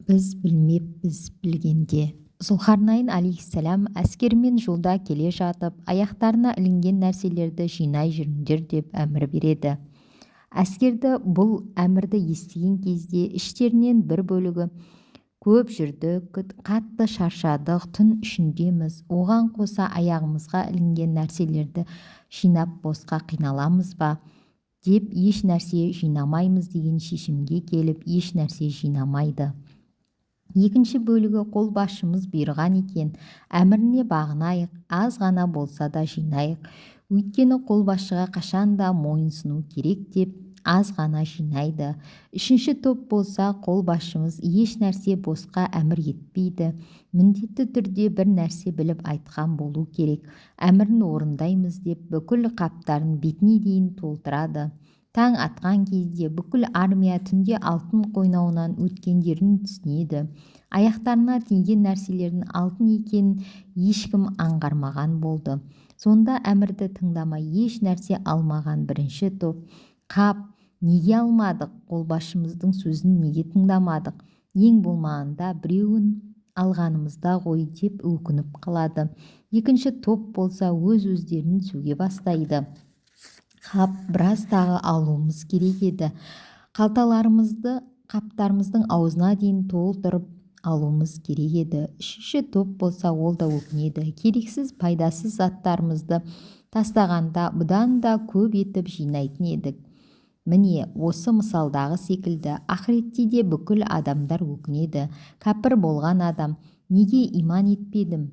Біз білмеппіз білгенде. Зұлхарнайын алейхиссалам әскерімен жолда келе жатып, аяқтарына ілінген нәрселерді жинай жүріңдер деп әмір береді. Әскерді бұл әмірді естіген кезде іштерінен бір бөлігі: «Көп жүрдік, қатты шаршадық, түн ішіндеміз, оған қоса аяғымызға ілінген нәрселерді жинап босқа қиналамыз ба?» деп, «Еш нәрсе жинамаймыз» деген шешімге келіп, еш нәрсе жинамайды. Екінші бөлігі: «Қолбасшымыз бұйырған екен, әміріне бағынайық, аз ғана болса да жинайық, өйткені қолбасшыға қашанда мойынсыну керек», – деп, аз ғана жинайды. Үшінші топ болса: «Қолбасшымыз еш нәрсе босқа әмір етпейді, міндетті түрде бір нәрсе біліп айтқан болу керек, әмірін орындаймыз», – деп, бүкіл қаптарын бетіне дейін толтырады. Таң атқан кезде бүкіл армия түнде алтын қойнауынан өткендерін түсінеді. Аяқтарына тиген нәрселердің алтын екенін ешкім аңғармаған болды. Сонда әмірді тыңдамай, еш нәрсе алмаған бірінші топ: «Қап, неге алмадық? Қолбасшымыздың сөзін неге тыңдамадық? Ең болмағанда біреуін алғанымызда ғой», – деп өкініп қалады. Екінші топ болса, өз-өздерін сөге бастайды: «Қап, біраз тағы алуымыз керек еді, қалталарымызды қаптарымыздың аузына дейін толтырып алуымыз керек еді». Үшінші топ болса, ол да өкінеді: «Керексіз, пайдасыз заттарымызды тастағанда, бұдан да көп етіп жинайтын едік». Міне, осы мысалдағы секілді ақыретте де бүкіл адамдар өкінеді. Кәпір болған адам: «Неге иман етпедім?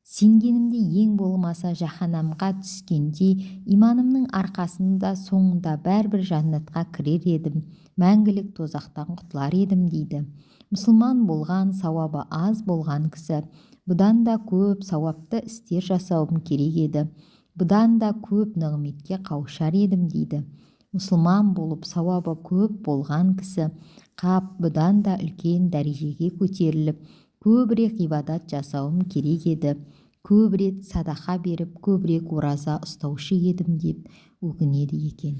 Сенгенімде, ең болмаса жаһаннамға түскенде иманымның арқасында соңында бәрібір жәннатқа кірер едім, мәңгілік тозақтан құтылар едім», – дейді. Мұсылман болған, сауабы аз болған кісі: «Бұдан да көп сауапты істер жасауым керек еді, бұдан да көп нығметке қауышар едім», – дейді. Мұсылман болып, сауабы көп болған кісі: «Қап, бұдан да үлкен дәрежеге көтеріліп, көбірек ғибадат жасауым керек еді, көбірек садақа беріп, көбірек ораза ұстаушы едім», – деп өкінеді екен.